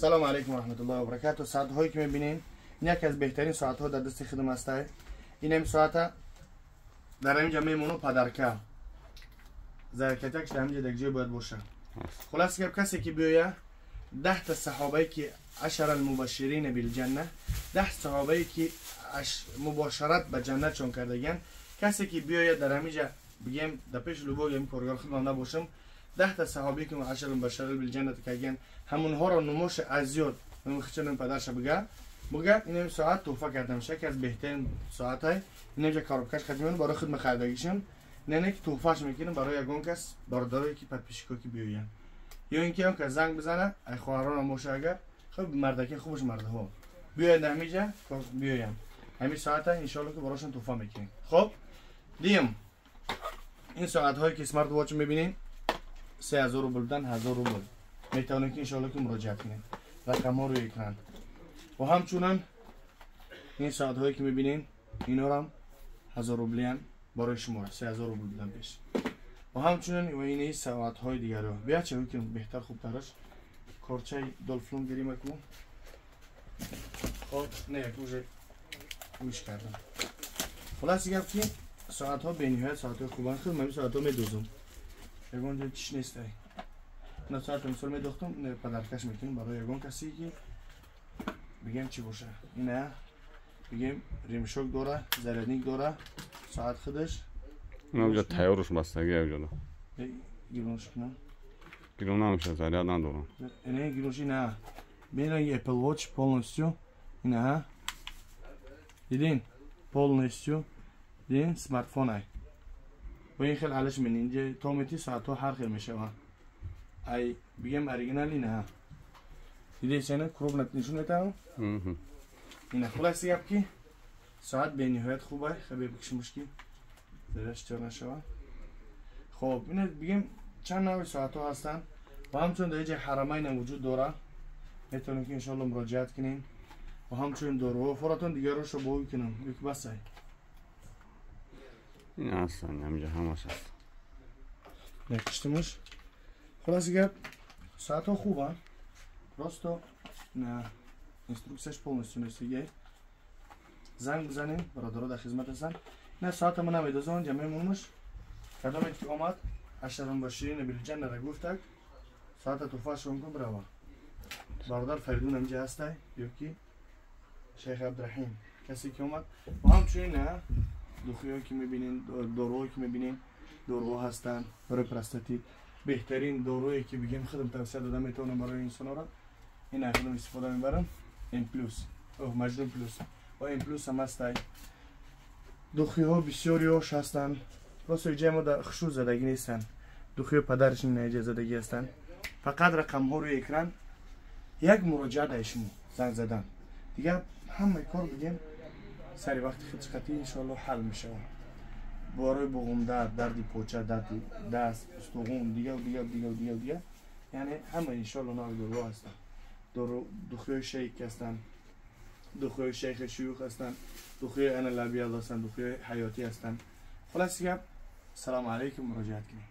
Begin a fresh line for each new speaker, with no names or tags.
Салом алейкум раҳматуллоҳи ва баракату. Соатҳое ки мебинем, ин яке аз беҳтарин соатҳо дар дасти худам аст. Инам соата дар ҳаминҷа мемону подарка. Заракатакш дар ҳаминҷа дар ҷой бояд боша. Хулас гап, касе ки биёя, 10 та саҳобае ки عشرة المبشرين بالجنة, 10 саҳобае ки мубошарат ба ҷаннатшон кардаган, касе ки биёяд дар ҳаминҷа, бигем, дар пеши любой ҳамин коргар худам набошам, 10 та саҳобие ки عشرة المبشرين بالجنة кардаган, ҳамонҳоро нумош аз ёд хичанам падарша буга, инам соат туҳфа карда меша. Яке аз беҳтарин соатҳай. Инамҷа коробкаш хатимон барои худ мехаридагишам. Не, ки туҳфаш мекунам барои ягон кас, бародарое ки подписчико ки биёянд ё ин ки он кас занг бизана, ай хоҳаронам боша, агар хуб мардаки хубаш мардҳо биёянд, ҳамиҷа биёянд, ҳамин соата иншоалло ки барошон туҳфа мекунем. Хоб, дим ин соатҳое ки smart watch мебинем, 3000 рубл будан, 1000 рубл. Метавонем ки иншоалло ки муроҷиат кунем, рақамҳо рӯи экран. Ва ҳамчунон ин соатҳое ки мебинем, инорам 1000 рублиян барои шумо, 3000 рубл будан пеш. Ва ҳамчунин ва ини соатҳои дигаро бия ча ки беҳтар, хубтараш корчаи долфлун гиримаку. Хоб, не, як уже гӯш кардам. Хуласи гап ки соатҳо бениҳоят соатҳои хубанд. Худ ман соатҳо медозум, ягон ҷо чиш нестай. На соата мисол медохтум, подаркаш мекунем барои ягон касе ки бигем чӣ боша. Ина, бигем, ремешок дора, зарядник дора соат худаш.
Инҷа тайёруш бастагӣ якҷода.
Гиронш кунам?
Гирон намеша, заряд надорам.
Не, гиронш ина. Бина, Apple Watch полностью. Ина. Дидин? Полностью. Дидин, смартфон ай. Бо ин хел алаш мен инҷа то мети соатҳо ҳар хел мешаванд. Ай бигем оригинал ина. Диди, сена крупно нишон метавам? Ина, хуласи гап ки соат бениҳоят хуб ай, хабе бикшимуш ки заряш тёр нашавад. Хоб, ина, бигем, чанд навъи соатҳо ҳастанд ва ҳамчунин дар ҷои ҳарамайнам вуҷуд дорад. Метавонем ки иншоалло муроҷиат кунем. Ва ҳамчунин доруҳо форатон дигарошо бовӣ кунам ё ки басай?
Ин ҳастанд, ҳаминҷа ҳамаш ҳаст.
Накиштимуш. Хулоси гап, соатҳо хубанд, просто на инструкцияш полностью нестигай. Занг бизанем, бародаро дар хизмат ҳастанд. На соата ма намедозам, ҷа мемонмуш. Кадомед ки омад, عشرة المبشرين بالجنة ра гуфтак, соата туҳфашон кун, бирава. Бародар Фаридун ҳамҷа ҳастай ё ки шайх Абдураҳим, касе ки омад. Ва ҳамчунин на духиҳое ки мебинем, доруҳое ки мебинем, доруҳо ҳастанд барои простатит. Беҳтарин доруе ки, бигем, худам тавсия дода метавонам барои инсонҳоро, ин худам истифода мебарам, М плюс, Маҷнун плюс ва М плюс ҳам ҳастай. Духиҳо бисёриҳош ҳастанд, просто иҷаи мо дар хушу задагӣ нестанд. Духиҳо падарш иҷа задагӣ ҳастанд. Фақат рақамҳо рӯи экран, як муроҷиат ай шумо занг задан, дигар ҳамаи кор, бигем, сари вақти худшқатӣ иншоалло ҳал мешавад. Барои буғумдард, дарди поча, дарди даст, устуғун, дигар дигар дигар дигар дигар, яъне ҳама иншоалло навъи доруҳо ҳастанд. Духиҳои шейк ҳастанд, духиҳои шейхи шуюх ҳастанд, духиҳои ана лабиал ҳастанд, духиҳои ҳаётӣ ҳастанд. Хулоси гап, салому алайкум, муроҷиат кунед.